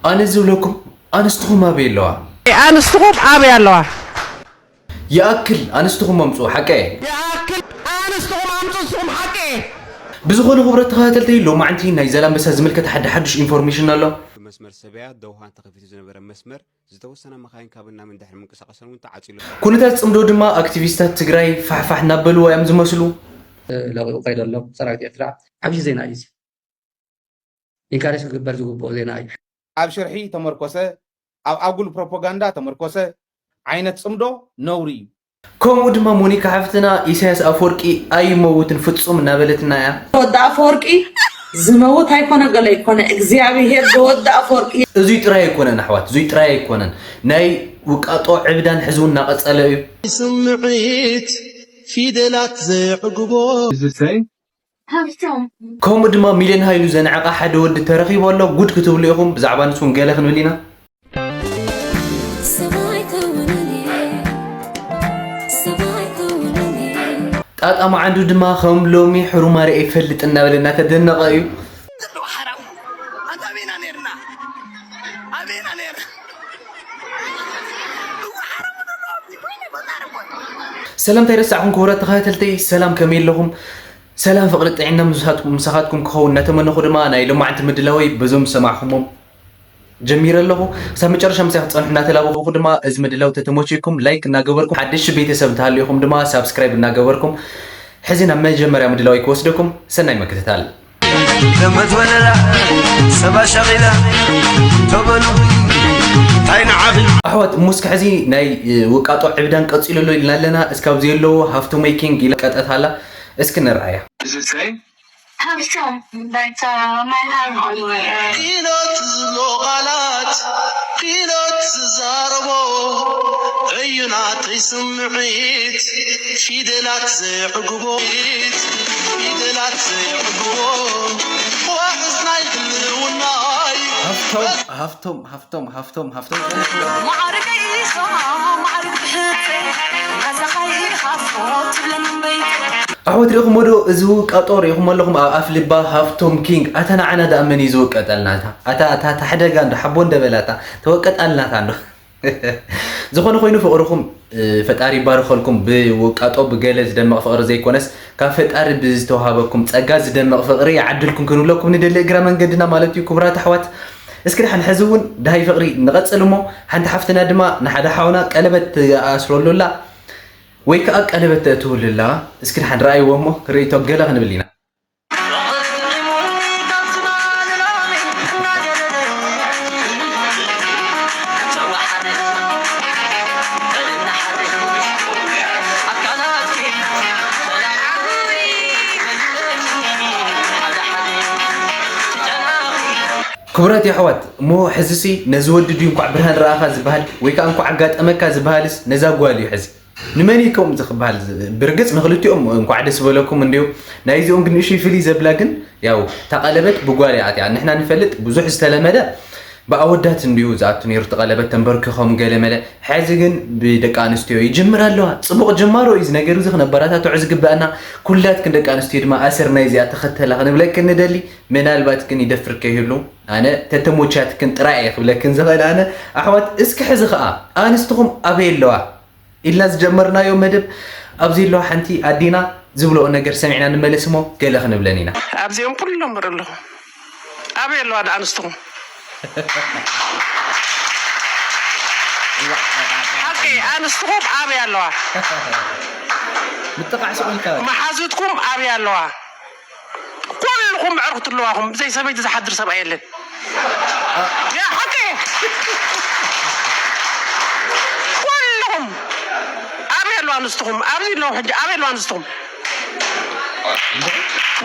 ኣነ ዝብለኩም ኣንስትኹም ኣበይ ኣለዋ? ኣንስትኹም ኣበይ ኣለዋ? ይኣክል ኣንስትኹም ኣምጽኡ ሓቀየ። ይኣክል ኣንስትኹም ኣምጽኡ ንስኹም ሓቀየ። ብዝኾነ ክቡራት ተኸታተልተይ ሎማዕንቲ ናይ ዘላንበሳ ዝምልከት ሓደ ሓዱሽ ኢንፎርሜሽን ኣሎ። ብመስመር ሰበያ ደውሃን ተኸፊቱ ዝነበረ መስመር ዝተወሰና መኻይን ካብን ናብን ድሕሪ ምንቅስቓሰን እውን ተዓጺሉ። ኩነታት ጽምዶ ድማ ኣክቲቪስታት ትግራይ ፋሕፋሕ እናበልዎ እዮም ዝመስሉ። ለቒቑ ከይዱ ኣሎ ሰራዊት ኤርትራ። ዓብዪ ዜና እዩ እዚ። ኢንካሬጅ ክግበር ዝግብኦ ዜና እዩ። ኣብ ሽርሒ ተመርኮሰ፣ ኣብ ኣጉል ፕሮፓጋንዳ ተመርኮሰ ዓይነት ጽምዶ ነውሪ እዩ። ከምኡ ድማ ሞኒካ ሓፍትና ኢሳያስ ኣፈወርቂ ኣይመውትን ፍጹም እናበለትና እያ። ወዲ ኣፈወርቂ ዝመውት ኣይኮነ ገለ ኣይኮነ እግዚኣብሔር ዝወዲ ኣፈወርቂ። እዙይ ጥራይ ኣይኮነን ኣሕዋት፣ እዙይ ጥራይ ኣይኮነን። ናይ ውቃጦ ዕብዳን ሕዚ እውን እናቐጸለ እዩ። ስምዒት ፊደላት ዘዕግቦ። ከምኡ ድማ ሚልዮን ሃይሉ ዘንዓቐ ሓደ ወዲ ተረኺቡ ኣሎ። ጉድ ክትብሉ ኢኹም። ብዛዕባ ንሱ እውን ገለ ክንብል ኢና። ጣጣ መዓንዱ ድማ ከም ሎሚ ሕሩማ ርኤ ይፈልጥ እናበለ እናተደነቐ እዩ። ሰላምታ ይረሳዕኹም ክቡራት ተኸታተልተይ፣ ሰላም ከመይ ኣለኹም? ሰላም ፍቕሪ ጥዕና ምሳኻትኩም ክኸውን እናተመነኹ ድማ ናይ ሎማዕንቲ ምድላወይ በዞም ዝሰማዕኹሞም ጀሚረ ኣለኹ። ክሳብ መጨረሻ ምሳይ ክትጸንሑ እናተላበኹ ድማ እዚ ምድላው ተተመችኩም ላይክ እናገበርኩም ሓደሽቲ ቤተሰብ እንተሃልዩኹም ድማ ሳብስክራይብ እናገበርኩም ሕዚ ናብ መጀመርያ ምድላወይ ክወስደኩም ሰናይ ምክትታል። ለመት ወለላ ሰባ ሸቂላ ተበሉ ታይ ንዓኺ ኣሕዋት እሞ እስከ ሕዚ ናይ ውቃጦ ዕብዳን ቀጺሉ ኣሎ ኢልና ኣለና። እስካብ ዘየለዎ ሃፍቶ ሜኪንግ ኢላ ቀጠት ኣላ። እስኪ ንርኣያ። Is it safe? Have some, but uh, my hand. ኪሎት ዝብሎ ቃላት ኪሎት ዝዛረቦ እዩ ናተይ ስምዒት ፊደላት ዘዕግቦ ፊደላት ዘዕግቦ ዋሕስ ናይ ህልውናይ ሃፍቶም ሃፍቶም ሃፍቶም ሃፍቶም ሃፍቶም ሃፍቶም ኣሕዋት ሪኢኹሞ ዶ እዚ ውቃጦ ሪኢኹሞ ኣለኹም ኣብ ኣፍ ልባ ሃፍቶም ኪንግ ኣታ ንዓና ደኣ መን እዩ ዝውቀጠልና እታ ኣታ ኣታ ታሕደጋ እንዶ ሓቦ እንደበላታ ተወቀጣልናታ እንዶ ዝኾነ ኮይኑ ፍቕርኹም ፈጣሪ ይባርኸልኩም ብውቃጦ ብገለ ዝደምቕ ፍቕሪ ዘይኮነስ ካብ ፈጣሪ ብዝተውሃበኩም ጸጋ ዝደምቕ ፍቕሪ ይዓድልኩም ክንብለኩም ንደሊ እግረ መንገድና ማለት እዩ ክቡራት ኣሕዋት እስኪ ደሓን ሕዚ እውን ደሃይ ፍቕሪ ንቐጽል እሞ ሓንቲ ሓፍትና ድማ ንሓደ ሓውና ቀለበት ትኣስረሉ ኣላ ወይ ከዓ ቀለበት ተእትውሉ ኣላ እስኪ ደሓን ረኣይዎ እሞ ርእይቶ ገለ ክንብል ኢና ክቡራት የሕዋት እሞ ሕዝሲ ነዚ ወዲ ድዩ እንኳዕ ብርሃን ረኣኻ ዝበሃል ወይ ከዓ እንኳዕ ኣጋጠመካ ዝበሃልስ ነዛ ጓል እዩ ሕዚ ንመን እዩ ከምኡ ዝክበሃል ብርግፅ ንክልቲኦም እንኳዕ ደስ በለኩም እንዲዩ ናይዚኦም ግን ንእሽይ ፍልይ ዘብላ ግን ያው እታ ቀለበት ብጓል እያ ኣትያ ንሕና ንፈልጥ ብዙሕ ዝተለመደ ብኣወዳት እንዲዩ ዝኣቱ ነይሩ እቲ ቀለበት ተንበርኪኾም ገለ መለ ሕዚ ግን ብደቂ ኣንስትዮ ይጅምር ኣለዋ ፅቡቕ ጅማሮ እዩ እዚ ነገር እዚ ክነበራታትዖ ዝግበኣና ኩላትክን ደቂ ኣንስትዮ ድማ ኣሰር ናይዚኣ ተኸተላ ክንብለክን ንደሊ ምናልባት ግን ይደፍር ከይህሉ ኣነ ተተሞቻትክን ጥራይ እየ ክብለክን ዝኽእል ኣነ ኣሕዋት እስኪ ሕዚ ኸዓ ኣንስትኹም ኣበይ ኣለዋ ኢልና ዝጀመርናዮ መደብ ኣብዚ ኣለዋ ሓንቲ ኣዴና ዝብልኦ ነገር ሰሚዕና ንመለስ እሞ ገለ ክንብለን ኢና ኣብዚኦም ኩሎም ርኢ ኣለኹ ኣበይ ኣለዋ ዳ ኣንስትኹም ሓቂ ኣንስትኹም ኣበይ ኣለዋ ምጥቃዕ ስቕ ኢልካ መሓዙትኩም ኣበይ ኣለዋ ኩልኹም ምዕርኩት ኣለዋኹም ብዘይ ሰበይቲ ዝሓድር ሰብኣይ የለን ያ ሓቂ ኩልኹም ኣበይ ኣለዋ ኣንስትኹም ኣብዚ ኣለዉ ሕጂ ኣበይ ኣለዋ ኣንስትኹም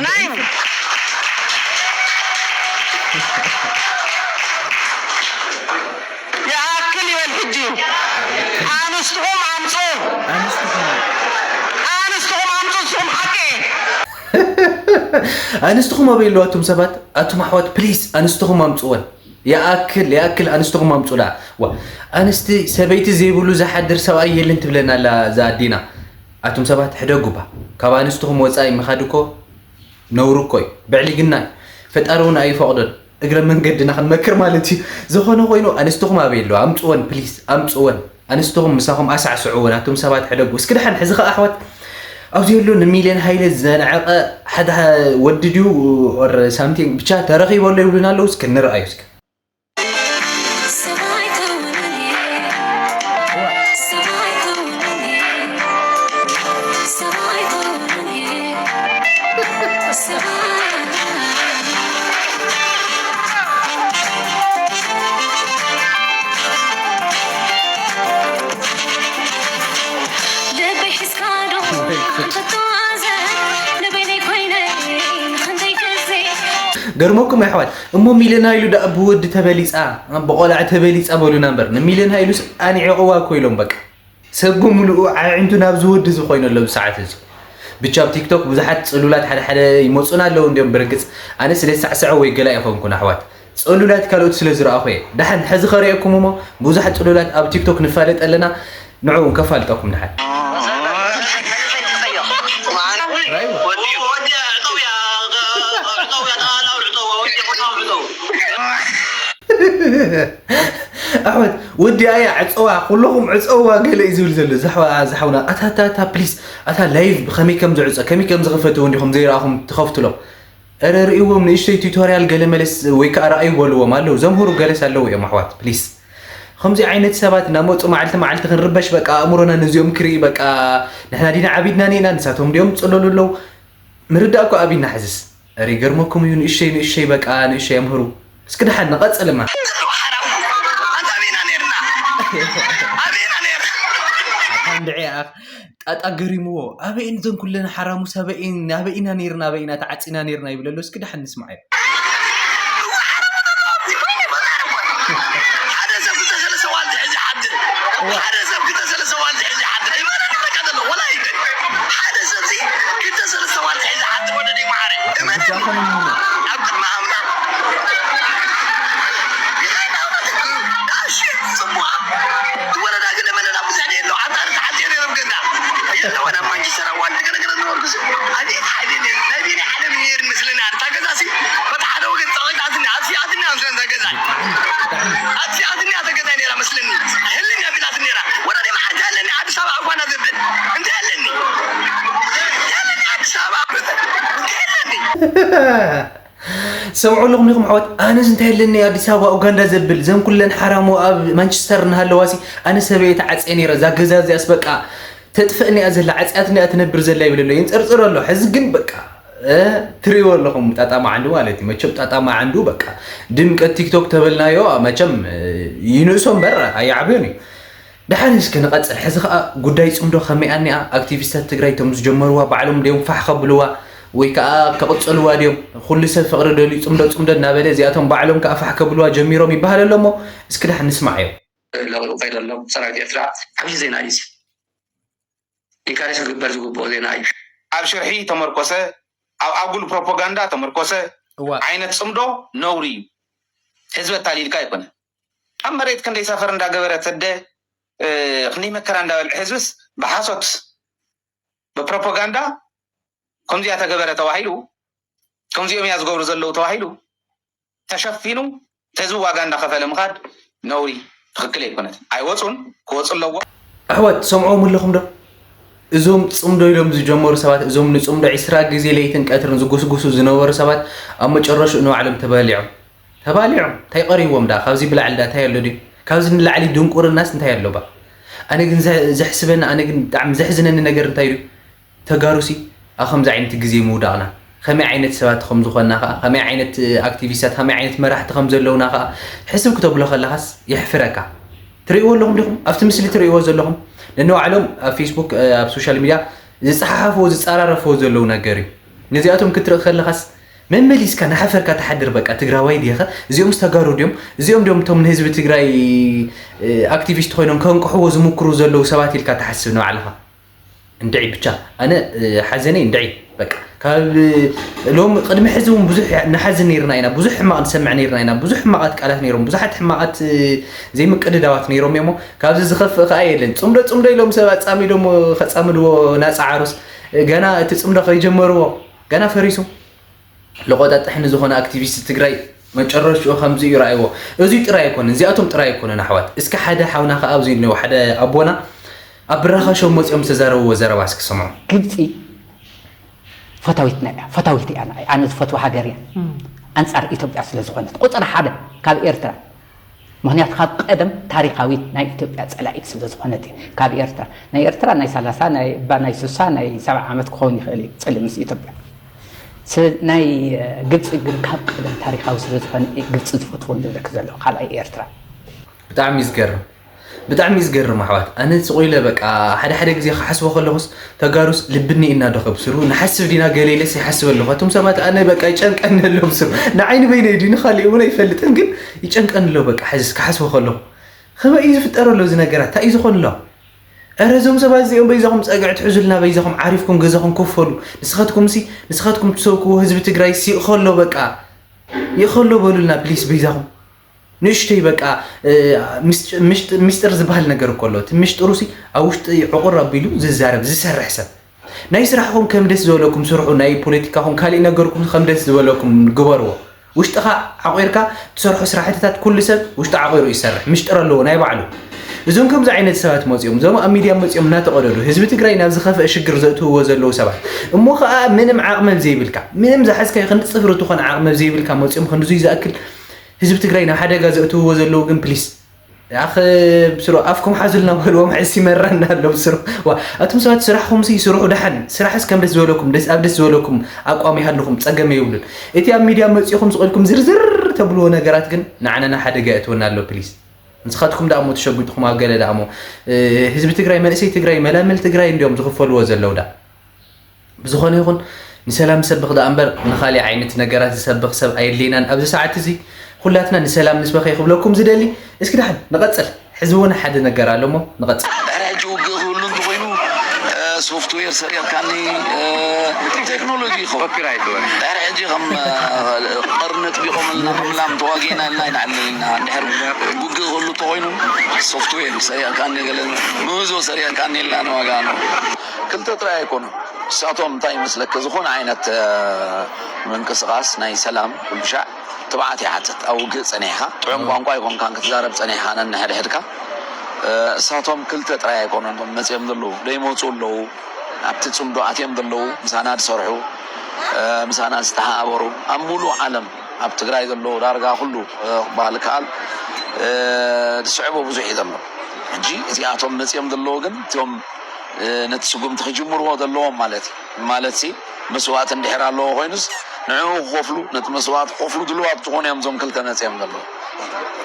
ናይ ይኣክል ይበል ሕጂ ኣንስትኹም ኣምፁ ኣንስትኹም ኣምፁ ንስኹም ሓቂ ኣንስትኹም ኣበይ ኣለዋ ኣቱም ሰባት ኣቱም ኣሕዋት ፕሊስ ኣንስትኹም ኣምፅወን ይኣክል ይኣክል ኣንስትኹም ኣምፁ ደኣ ዋ ኣንስቲ ሰበይቲ ዘይብሉ ዝሓድር ሰብኣይ የለን ትብለና ኣላ እዛ ኣዴና ኣቱም ሰባት ሕደጉባ ካብ ኣንስትኹም ወፃኢ ምኻድ እኮ ነውሪ እኮ እዩ ብዕልግና እዩ ፈጣሪ እውን ኣይፈቕዶን እግረ መንገድና ክንመክር ማለት እዩ። ዝኾነ ኮይኑ ኣንስትኹም ኣበይ ኣለዋ? ኣምፅወን ፕሊስ፣ ኣምፅወን። ኣንስትኹም ምሳኹም ኣሳዕስዕወን፣ ኣቱም ሰባት ሕደጉ። እስኪ ደሓን ሕዚ ኸዓ ኣሕዋት ኣብዚ የሎ ንሚልዮን ሃይለ ዘንዐቐ ሓደ ወዲ ድዩ or something ብቻ ተረኺቡ ኣሎ ይብሉና ኣለዉ። እስኪ ንርኣዩ እስኪ። ገርመኩም ኣሕዋት እሞ ሚልን ሃይሉ ደኣ ብወዲ ተበሊፃ ብቆልዓ ተበሊፃ በሉና እምበር ንሚልን ሃይሉስ ኣንዒቕዋ እኮ ኢሎም በቃ ሰብ ብምልኡ ዓዒንቱ ናብዚ ወዲ እዚ ኮይነሎም ሰዓት እዚ ብቻ ኣብ ቲክቶክ ብዙሓት ፅሉላት ሓደ ሓደ ይመፁና ኣለዉ እንዲዮም ብርግፅ ኣነ ስለ ሳዕስዐ ወይ ገላ ይኾንኩን ኣሕዋት ፅሉላት ካልኦት ስለ ዝረኣኹ እየ ደሓን ሕዚ ከርእየኩም እሞ ብዙሓት ፅሉላት ኣብ ቲክቶክ ንፋለጥ ኣለና ንዑ እውን ከፋልጠኩም ደሓን ኣሕዋት ወዲ ኣያ ዕፀዋ ኩለኹም ዕፀዋ ገለ እዩ ዝብል ዘሎ ዝሓውና ኣታታታ ፕሊስ ኣታ ላይቭ ብከመይ ከም ዝዕፀ ከመይ ከም ዝኸፈትዎ እንዲኹም ዘይረኣኹም ትኸፍትሎም ኧረ ርእዎም ንእሽተይ ቱቶርያል ገለ መለስ ወይ ከዓ ረኣዩ በልዎም ኣለዉ ዘምህሩ ገለስ ኣለዉ እዮም ኣሕዋት ፕሊስ ከምዚ ዓይነት ሰባት እናመፁ መዓልቲ መዓልቲ ክንርበሽ በቃ ኣእምሮና ነዚኦም ክርኢ በቃ ንሕና ዲና ዓቢድና ኔና ንሳቶም ድዮም ፅለሉ ኣለዉ ምርዳእ እኮ ኣቢና ሕዝስ ኧረ ይገርመኩም እዩ ንእሸይ ንእሸይ በቃ ንእሸይ ኣምህሩ እስኪ ደሓን ንቐፅልማ ኣታ እንድዒ ኣኽ ጣጣ ገሪምዎ ኣበይን ዘን ኩለን ሓራሙስ ኣበይን ኣበይና ነይርና ኣበይና ተዓፂና ነይርና ይብለሉ እስኪ ደሓን ንስማዓዮ ሓደ ሰብ ክልተ ሰለስተ ዋልዲ ሕዚ ሓድር ሓደ ሰብ ክልተ ሰለስተ ዋልዲ ሕዚ ሓድር ይመረኒ በቃ ዘሎ ወላ ይበል ሓደ ሰብ ዚ ክልተ ሰለስተ ዋልዲ ሕዚ ሓድር ወለደ ይመሓረ እመነኒ ኣብ ቅድሚ ኣምላኽ ይኸይድ ኣምላኽ ጋሽ ጽቡቓ ወለዳ ግን መለዳ ብዙሕ ደ የለው ኣጣሪ ተሓልየ ነይሮም ገዛ የለወን ኣብ ማንቸስተር ኣዋልድ ገለገለ ነበርኩ ኣቤት ሓይሊ ናይ ቤኒ ዓለም ነይር ምስልና ኣርታ ገዛ ሲ በታ ሓደ ወገን ጸቒጣትኒ ኣብሲኣትኒ ኣምስለን ተገዛይ ኣብሲኣትኒ ኣተገዛይ ነይራ መስለኒ ህልኛ ቢላትኒ ነይራ ወረደ መዓር ኣለኒ ኣዲስ ኣበባ እኳና ዘብል እንታይ ኣለኒ ኣለኒ ኣዲስ ኣበባ እንታይ ኣለኒ ሰምዑ ኣለኹም ኢኹም ኣሕዋት ኣነስ እንታይ ኣለኒ ኣዲስ ኣበባ ኡጋንዳ ዘብል ዘን ኩለን ሓራሞ ኣብ ማንቸስተር እናሃለዋሲ ኣነ ሰበየ ተዓፅየ ነይረ እዛ ገዛ እዚኣስ በቃ ተጥፍእኒ እያ ዘላ ዓፅያትኒ እያ ትነብር ዘላ ይብል ኣሎ የንፀርፅር ኣሎ ሕዚ ግን በቃ ትርእይዎ ኣለኹም ጣጣ መዓንዱ ማለት እዩ መቸም ጣጣ መዓንዱ በቃ ድምቀት ቲክቶክ ተበልናዮ መቸም ይንእሶ እምበር ኣይዓብዮን እዩ ደሓን እስከ ንቐፅል ሕዚ ከዓ ጉዳይ ፅምዶ ከመይ ኣኒኣ ኣክቲቪስታት ትግራይ እቶም ዝጀመርዋ ባዕሎም ድዮም ፋሕ ከብልዋ ወይ ከዓ ከቕፅልዋ ድዮም ኩሉ ሰብ ፍቕሪ ደልዩ ፅምዶ ፅምዶ እናበለ እዚኣቶም ባዕሎም ከዓ ፋሕ ከብልዋ ጀሚሮም ይበሃል ኣሎ እሞ እስኪ ደሓን ንስማዓዮ ለውጡ ከይደሎም ሰራዊት ኤርትራ ዓብዪ ዜና እዩ ኢንካሬጅ ክግበር ዝግብኦ ዜና እዩ ኣብ ሽርሒ ተመርኮሰ ኣብ ኣጉል ፕሮፓጋንዳ ተመርኮሰ ዓይነት ፅምዶ ነውሪ እዩ ህዝቢ ኣታሊልካ ኣይኮነ ኣብ መሬት ክንደይ ሳፈር እንዳገበረ ተደ ክንደይ መከራ እንዳበልዐ ህዝብስ ብሓሶት ብፕሮፓጋንዳ ከምዚኣ ተገበረ ተባሂሉ ከምዚኦም እያ ዝገብሩ ዘለዉ ተባሂሉ ተሸፊኑ ህዝቢ ዋጋ እንዳኸፈለ ምኻድ ነውሪ ትኽክል ኣይኮነት ኣይወፁን ክወፁ ኣለዎ ኣሕዋት ትሰምዕዎም ኣለኹም ዶ እዞም ፅምዶ ኢሎም ዝጀመሩ ሰባት እዞም ንፅምዶ ዒስራ ግዜ ለይትን ቀትርን ዝጉስጉሱ ዝነበሩ ሰባት ኣብ መጨረሽኡ ንባዕሎም ተበሊዖም ተባሊዖም እንታይ ቀሪዎም ዳ ካብዚ ብላዕሊ ዳ እንታይ ኣሎ ድዩ ካብዚ ንላዕሊ ድንቁርናስ እንታይ ኣሎ ባ ኣነ ግን ዘሕስበኒ ኣነ ግን ብጣዕሚ ዘሕዝነኒ ነገር እንታይ ድዩ ተጋሩሲ ኣብ ከምዚ ዓይነት ግዜ ምውዳቕና ከመይ ዓይነት ሰባት ከም ዝኾንና ከዓ ከመይ ዓይነት ኣክቲቪስታት ከመይ ዓይነት መራሕቲ ከም ዘለውና ከዓ ሕስብ ክተብሎ ከለኻስ የሕፍረካ ትርእይዎ ኣለኹም ዲኹም ኣብቲ ምስሊ ትርእይዎ ዘለኹም ነንባዕሎም ኣብ ፌስቡክ ኣብ ሶሻል ሚድያ ዝፀሓሓፍዎ ዝፀራረፍዎ ዘለዉ ነገር እዩ ነዚኣቶም ክትርኢ ከለኻስ መመሊስካ ናሓፈርካ ትሓድር በቃ ትግራዋይ ዲኻ እዚኦም ዝተጋሩ ድዮም እዚኦም ድዮም እቶም ንህዝቢ ትግራይ ኣክቲቪስት ኮይኖም ከንቅሕዎ ዝምክሩ ዘለዉ ሰባት ኢልካ ትሓስብ ንባዕልኻ እንድዒ ብቻ ኣነ ሓዘነይ እንድዒ በቃ ካብ ሎም ቅድሚ ሕዚ እውን ብዙሕ ንሓዝን ነርና ኢና ብዙሕ ሕማቕ ንሰምዕ ነርና ኢና ብዙሕ ሕማቓት ቃላት ነሮም ብዙሓት ሕማቓት ዘይምቅድዳዋት ነሮም እሞ ካብዚ ዝኸፍእ ከዓ የለን ፅምዶ ፅምዶ ኢሎም ሰብ ኣፃሚዶም ከፃምድዎ ናፃ ዓሩስ ገና እቲ ፅምዶ ከይጀመርዎ ገና ፈሪሱ ለቆጣጥሕ ንዝኾነ ኣክቲቪስት ትግራይ መጨረሽኡ ከምዚ እዩ፣ ረኣይዎ። እዚ ጥራይ ኣይኮነን፣ እዚኣቶም ጥራይ ኣይኮነን ኣሕዋት። እስኪ ሓደ ሓውና ከኣ ኣብዚ እኒኦ፣ ሓደ ኣቦና ኣብ ብራኸ ሾው መጺኦም ዝተዛረብዎ ዘረባ እስኪ ስምዑ። ግብጺ ፈታዊትና እያ፣ ፈታዊት እያ። ንዓይ ኣነ ዝፈትዋ ሃገር እያ፣ ኣንጻር ኢትዮጵያ ስለ ዝኾነት ቁጽሪ ሓደ ካብ ኤርትራ። ምኽንያቱ ካብ ቀደም ታሪኻዊት ናይ ኢትዮጵያ ጸላኢት ስለ ዝኾነት እያ። ካብ ኤርትራ ናይ ኤርትራ ናይ ሰላሳ ናይ እባ ናይ ስሳ ናይ ሰብዓ ዓመት ክኸውን ይኽእል እዩ ጽልኢ ምስ ኢትዮጵያ። ናይ ግብፂ ግን ካብ ቀደም ታሪካዊ ስለዝኾነ ግብፂ ዝፈትዎ ዝብለክ ዘለኹ ካልኣይ ኤርትራ። ብጣዕሚ እዩ ዝገርም ብጣዕሚ እዩ ዝገርም ኣሕዋት። ኣነ ስቕ ኢለ በቃ ሓደ ሓደ ግዜ ክሓስቦ ከለኹስ ተጋሩስ ልቢ እኒኤና ዶ ከብስሩ ንሓስብ ዲና ገለ ኢለስ ይሓስብ ኣለኹ። ኣቱም ሰባት ኣነ በቃ ይጨንቀኒ ኣሎ ብስሩ ንዓይ ንበይነይ ድዩ ንኻሊእ እውን ኣይፈልጥን ግን ይጨንቀኒ ኣሎ በቃ ሕዝስ ክሓስቦ ከለኹ። ከመይ እዩ ዝፍጠር ኣሎ እዚ ነገራት እንታይ እዩ ዝኾን ኣሎ? እረ እዞም ሰባት እዚኦም በይዛኹም ፀግዒ ትሕዙልና በይዛኹም ዓሪፍኩም ገዛኹም ኮፍ በሉ። ንስኻትኩም ሲ ንስኻትኩም ትሰብክዎ ህዝቢ ትግራይ ሲ ይእኸሎ በቃ ይእኸሎ በሉልና ፕሊስ በይዛኹም። ንእሽተይ በቃ ሚስጥር ዝበሃል ነገር እኮ ኣሎ። እቲ ሚስጥሩ ሲ ኣብ ውሽጢ ዕቑር ኣቢሉ ዝዛረብ ዝሰርሕ ሰብ ናይ ስራሕኹም ከም ደስ ዝበለኩም ስርሑ፣ ናይ ፖለቲካኹም ካሊእ ነገርኩም ከም ደስ ዝበለኩም ግበርዎ። ውሽጥኻ ዓቑርካ ትሰርሖ ስራሕትታት ኩሉ ሰብ ውሽጡ ዓቑሩ ይሰርሕ፣ ምሽጥር ኣለዎ ናይ ባዕሉ። እዞም ከምዚ ዓይነት ሰባት መፂኦም እዞም ኣብ ሚድያ መፂኦም እናተቐደዱ ህዝቢ ትግራይ ናብ ዝኸፍአ ሽግር ዘእትውዎ ዘለዉ ሰባት እሞ ከዓ ምንም ዓቕሚ ዘይብልካ ምንም ዝሓዝካዮ ክንዲ ፅፍሪ ትኾን ዓቕሚ ዘይብልካ መፂኦም ክንድዙይ ዝኣክል ህዝቢ ትግራይ ናብ ሓደጋ ዘእትውዎ ዘለዉ ግን ፕሊስ ኣኽ ብስሩ ኣፍኩም ሓዙልና በልዎም ሕስ ይመረና ኣሎ ብስሩ ዋ ኣቱም ሰባት ስራሕኹም ሲ ስርሑ ደሓን ስራሕስ ከም ደስ ዝበለኩም ደስ ኣብ ደስ ዝበለኩም ኣቋም ይሃልኹም ፀገም የብሉን እቲ ኣብ ሚድያ መፂኹም ስቕ ኢልኩም ዝርዝር ተብልዎ ነገራት ግን ንዓነና ሓደጋ የእትወና ኣሎ ፕሊስ ንስኻትኩም ደኣ እሞ ተሸጉጥኹም ኣብ ገለ ደኣ እሞ ህዝቢ ትግራይ መንእሰይ ትግራይ መላምል ትግራይ እንዲዮም ዝኽፈልዎ ዘለዉ ደኣ ብዝኾነ ይኹን ንሰላም ዝሰብኽ ደኣ እምበር ንኻሊእ ዓይነት ነገራት ዝሰብኽ ሰብ ኣየድልየናን ኣብዚ ሰዓት እዚ ኩላትና ንሰላም ንስበኸ ክብለኩም ዝደሊ እስኪ ደሓን ንቐፅል ሕዚ እውን ሓደ ነገር ኣሎ እሞ ንቐፅል። ድሕሪ ሕጂ ውግእ ክህሉ እንተኾይኑ ሶፍትዌር ሰሪቕካኒ ቴክኖሎጂ ይኸውን ድሕሪ ሕጂ ከም ቀርኒ ኣጥቢቖምልና ከም ላም ተዋጊእና ኢልና ኣይንዓልል ኢና እንድሕር ውግእ ክህሉ እንተኾይኑ ሶፍትዌር ሰሪቕካኒ ገለ ምህዞ ሰሪቕካኒ ኢልና ንዋጋ ነው ክልተ ጥራይ ኣይኮኑን ንሳቶም እንታይ ይመስለኪ ዝኾነ ዓይነት ምንቅስቃስ ናይ ሰላም ኩሉ ሻዕ ትብዓት ይሓትት ኣብ ውግእ ጸኒሕካ ጥዑም ቋንቋ ኣይኮንካን ክትዛረብ ጸኒሕካ ነንሕድሕድካ እሳቶም ክልተ ጥራይ ኣይኮኑን እቶም መጺኦም ዘለዉ ደይመጹ ኣለዉ ኣብቲ ጽምዶ ኣትዮም ዘለዉ ምሳና ዝሰርሑ ምሳና ዝተሓባበሩ ኣብ ሙሉእ ዓለም ኣብ ትግራይ ዘለዉ ዳርጋ ኩሉ ክበሃል ይከኣል ዝስዕቦ ብዙሕ እዩ ዘሎ ሕጂ እዚኣቶም መጺኦም ዘለዉ ግን እቶም ነቲ ስጉምቲ ክጅምርዎ ዘለዎም ማለት እዩ። ማለትሲ መስዋእቲ እንድሕር ኣለዎ ኮይኑስ ንዕኡ ክኸፍሉ ነቲ መስዋእቲ ክኸፍሉ ድልዋት ዝኾኑ እዮም እዞም ክልተ መፅዮም ዘለዉ።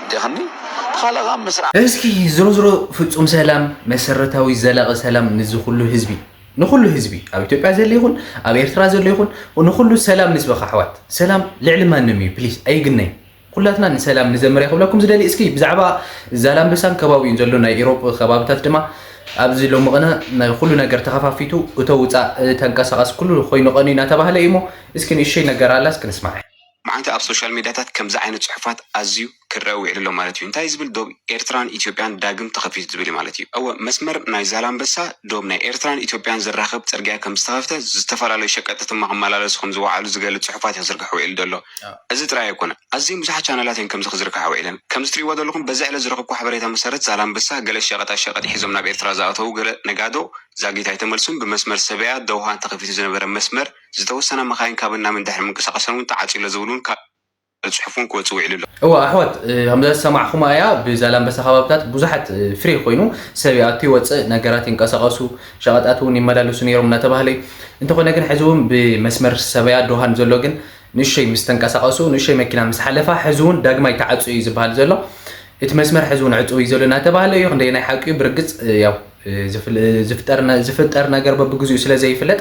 እንዲኽኒ ተኻለኻ ምስራዕ። እስኪ ዝሮ ዝሮ ፍፁም ሰላም መሰረታዊ ዘላቒ ሰላም ንዚ ኩሉ ህዝቢ ንኩሉ ህዝቢ ኣብ ኢትዮጵያ ዘሎ ይኹን ኣብ ኤርትራ ዘሎ ይኹን ንኩሉ ሰላም ንስበኻ ኣሕዋት ሰላም ልዕሊ ማንም እዩ please ኣይግነይ። ኩላትና ንሰላም ንዘምር እየ ክብለኩም ዝደሊ። እስኪ ብዛዕባ ዛላምበሳን ከባቢኡን ዘሎ ናይ ኢሮብ ከባብታት ድማ ኣብዚ ሎሚ ቅነ ናይ ኩሉ ነገር ተኸፋፊቱ እቶ ውፃእ ተንቀሳቐስ ኩሉ ኮይኑ ቀንዩ እናተባህለ እዩ እሞ እስኪ ንእሸይ ነገር ኣላ እስኪ ንስማዕ። መዓልቲ ኣብ ሶሻል ሚድያታት ከምዚ ዓይነት ፅሑፋት ኣዝዩ ክረአ ውዒሉ ኣሎ ማለት እዩ። እንታይ ዝብል ዶብ ኤርትራን ኢትዮጵያን ዳግም ተኸፊቱ ዝብል እዩ ማለት እዩ። እወ መስመር ናይ ዛላምበሳ ዶብ ናይ ኤርትራን ኢትዮጵያን ዘራኽብ ፅርግያ ከምዝተኸፍተ ዝተፈላለዩ ሸቀጥቲ ድማ ክመላለሱ ከምዝወዓሉ ዝገልፅ ፅሑፋት እዩ ክዝርጋሕ ውዒሉ ዘሎ። እዚ ጥራይ ኣይኮነን። ኣዝየን ብዙሓት ቻነላት እየን ከምዚ ክዝርግሓ ውዒለን። ከምዚ ትሪእዎ ዘለኹም በዚ ዕለት ዝረኸብኩዎ ሓበሬታ መሰረት ዛላምበሳ ገለ ሸቐጣ ሸቐጥ ሒዞም ናብ ኤርትራ ዝኣተዉ ገለ ነጋዶ ዛጊት ኣይተመልሱን። ብመስመር ሰበያ ደውሃን ተኸፊቱ ዝነበረ መስመር ዝተወሰና መኻይን ካብን ናብን ድሕሪ ምንቅስቓሰን እውን ተዓፅዩ ኣሎ ዝብል እውን ካልእ ፅሑፍ እውን ክወፅእ ውዒሉ ኣሎ። እወ ኣሕዋት ከምዛ ዝሰማዕኹማ እያ ብዛላምበሳ ከባብታት ብዙሓት ፍሪ ኮይኑ ሰብ ይኣቱ ይወፅእ ነገራት ይንቀሳቐሱ ሸቐጣት እውን ይመላለሱ ነይሮም እናተባህለ እዩ። እንተኾነ ግን ሕዚ እውን ብመስመር ሰበያ ደውሃን ዘሎ ግን ንእሸይ ምስ ተንቀሳቐሱ ንእሸይ መኪና ምስ ሓለፋ ሕዚ እውን ዳግማይ ተዓፅዩ እዩ ዝበሃል ዘሎ። እቲ መስመር ሕዚ እውን ዕፁው እዩ ዘሎ እናተባህለ እዩ። ክንደየናይ ሓቂ እዩ ብርግፅ ያው ዝፍጠር ነገር በብግዚኡ ስለ ዘይፍለጥ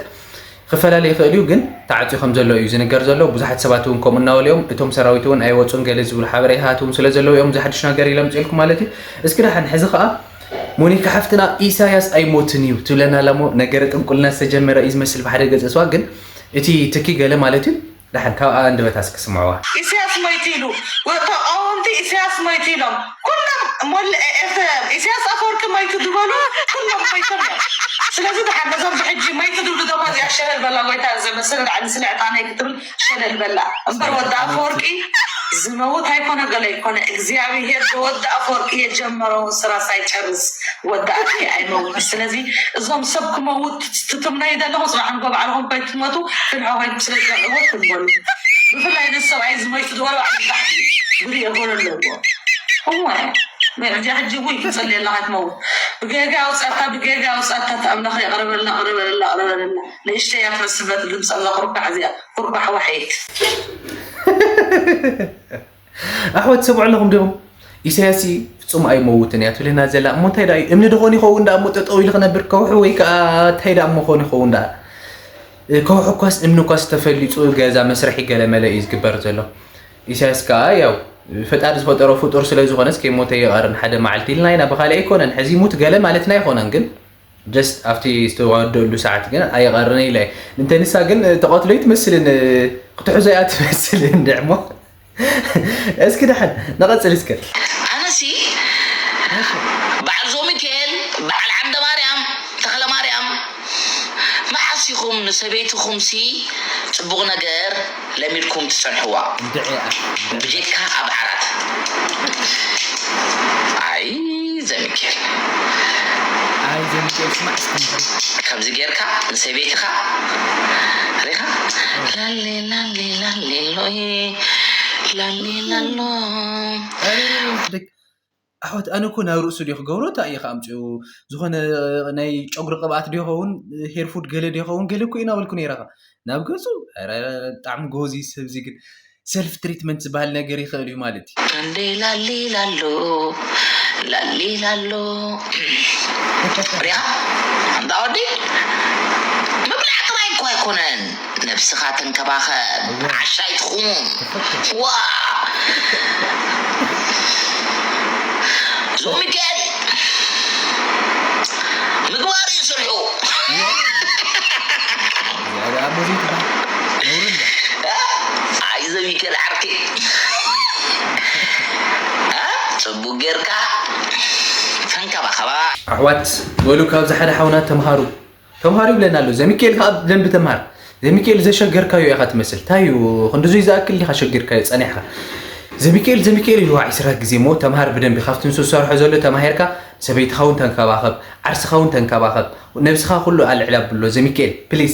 ክፈላለ ይኽእል እዩ። ግን ተዓፅዩ ከም ዘሎ እዩ ዝንገር ዘሎ። ብዙሓት ሰባት እውን ከምኡ እናበሉ እዮም። እቶም ሰራዊት እውን ኣይወፁን ገለ ዝብሉ ሓበሬታታት እውን ስለ ዘለዉ እዮም እዚ ሓድሽ ነገር ኢለ ኣምፅኤልኩም ማለት እዩ። እስኪ ደሓን ሕዚ ከዓ ሞኒካ ሓፍትና ኢሳያስ ኣይሞትን እዩ ትብለና ኣላ እሞ ነገረ ጥንቁልና ዝተጀመረ እዩ ዝመስል ብሓደ ገፅ እሷ ግን እቲ ትኪ ገለ ማለት እዩ። ደሓን ካብ ኣንደበታ እስኪ ስምዕዋ። ኢሳያስ ሞይቱ ኢሉ ተቃወምቲ ኢሳያስ ሞይቱ ኢሎም ኩሎም ሞል ኢሳያስ ኣፈወርቂ ሞይቱ ዝበሉ ኩሎም ሞይቶም እዮም። ስለዚ ደሓን ነዞም ብሕጂ ሞይቱ ዝብሉ ደሞ እዚኣ ሸለል በላ ጎይታ ዘመሰለ ደዓ ንስለ ዕጣነይ ክትብል ሸለል በላ እምበር ወዲ ኣፈወርቂ ዝመውት ኣይኮነ ገለ ኣይኮነ እግዚኣብሔር ዝወደኣ ፈርቂ የጀመረውን ስራ ሳይጨርስ ወደኣት ኣይመውት ስለዚ እዞም ሰብ ክመውት ትትምነይ ዘለኹ ፅባሕ ንጎ ባዕልኹም ከይትመቱ ፍንዖ ከይትስለጨዕዎ ትንበሉ ብፍላይ ነሰብኣይ ዝመይቱ ዝበሉ ኣባሕቲ ብሪኦ ጎሎ ኣለዎ እወ መርጃ ሕጂ እውን ክፅልየላ ከይትመውት ብጌጋ ኣውፃታ ብጌጋ ኣውፃታ ተኣምላኽ የቕርበልና ቅርበልና ቅርበልና ንእሽተይ እያ ትመስል በቲ ድምፂ ኣላ ኩርባዕ እዚኣ ኩርባዕ ዋሒት ኣሕዋት ትሰምዑ ኣለኹም ዲኹም? ኢሳያስ ፍጹም ኣይመውትን እያ ትብለና ዘላ እሞ እንታይ ደኣ እዩ እምኒ ድኾን ይኸውን ደኣ እሞ ጠጠው ኢሉ ክነብር ከውሒ ወይ ከዓ እንታይ ደኣ እሞ ኾን ይኸውን ደኣ ከውሒ እኳስ እምኒ እኳስ ተፈሊጹ ገዛ መስርሒ ገለ መለ እዩ ዝግበር ዘሎ ኢሳያስ ከዓ ያው ፈጣሪ ዝፈጠሮ ፍጡር ስለ ዝኾነስ ከይሞተ ይቐርን ሓደ መዓልቲ ኢልና ኢና ብኻሊእ ኣይኮነን ሕዚ ሙት ገለ ማለትና ኣይኮነን ግን just ኣብቲ ዝተዋደሉ ሰዓት ግን ኣይቐርን ኢለ እንተ ንሳ ግን ተቐትሎ ትመስልን ክትሕዞ እያ ትመስልን ድዕሞ እስኪ ደሓን ንቐፅል እስከ ኣነሲ በዓል ዞሚካኤል በዓል ዓንደ ማርያም ተኽለ ማርያም መዓስ ኢኹም ንሰበይትኹምሲ ፅቡቕ ነገር ለሚድኩም ትፀንሕዋ ብጀካ ኣብ ዓራት ኣይ ዘሚካኤል ኣይ ዘሚካኤል ስማዕ እስኪ ከምዚ ጌርካ ንሰበይትኻ ሪኻ ላሌ ላሌ ላሌ ሎይ ላሌ ላሎ ኣሕዋት ኣነ እኮ ናብ ርእሱ ድዮ ክገብሮ እንታይ እየ ከኣምፅኡ ዝኾነ ናይ ጨጉሪ ቅብኣት ድዮ ኸውን ሄርፉድ ገለ ድዮ ኸውን ገለ እኮ ኢና በልኩ ነይረ ናብ ገፁ ብጣዕሚ ጎዚ ሰብዚ ግን ሰልፍ ትሪትመንት ዝበሃል ነገር ይኽእል እዩ ማለት እዩ እንዴ ላሊ ላሎ ላሊ ላሎ ሪኣ እንዳ ወዲ ምብላዕ ጥራይ እኮ ኣይኮነን ነብስኻ ተንከባኸብ ዓሻ ይትኹን ዋ ዞሚካኤል ምግባር እዩ ስርሑ ዚኣዳ ኣቦ ዘይትበሃል ነውሪ እንዳ ኣይ ዘሚካኤል ዓርኪ እ? ፅቡቅ ጌርካ ተንከባኸባ ኣሕዋት በሉ ካብዚ ሓደ ሓውና ተምሃሩ ተምሃሩ ይብለና ኣሎ ዘሚካኤል ከዓ ብደንቢ ተምሃር ዘሚካኤል ዘሸገርካዮ ኢኻ ትመስል እንታይ እዩ ክንድዙይ ዝኣክል ዲኻ ሸጊርካዮ ጸኒሕካ ዘሚካኤል ዘሚካኤል ኢልዋ ዒስራ ግዜ እሞ ተምሃር ብደንቢ ካብቲ ንሱ ዝሰርሖ ዘሎ ተማሂርካ ሰበይትኻ እውን ተንከባኸብ ዓርስኻ እውን ተንከባኸብ ነብስኻ ኩሉ ኣልዕል ኣብሎ ዘሚካኤል ፕሊስ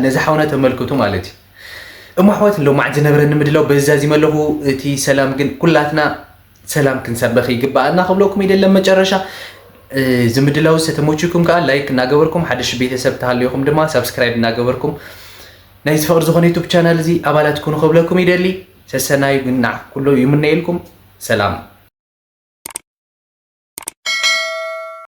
ነዚ ሓውና ተመልክቱ ማለት እዩ እሞ ኣሕዋት ሎማዓት ዝነበረኒ ምድላው በዚ ዛዚመ ኣለኹ እቲ ሰላም ግን ኩላትና ሰላም ክንሰብኽ ይግበኣና ክብለኩም ይደለ መጨረሻ እዚ ምድላው ዝተመችኩም ከዓ ላይክ እናገበርኩም ሓደሽ ቤተሰብ ተሃልዮኩም ድማ ሳብስክራይብ እናገበርኩም ናይ ዝፍቅር ዝኾነ ዩቱብ ቻናል እዚ ኣባላት ኩኑ ክብለኩም ይደሊ ሰሰናዩ ግን ንዓኹም ኩሉ ይምነየልኩም ሰላም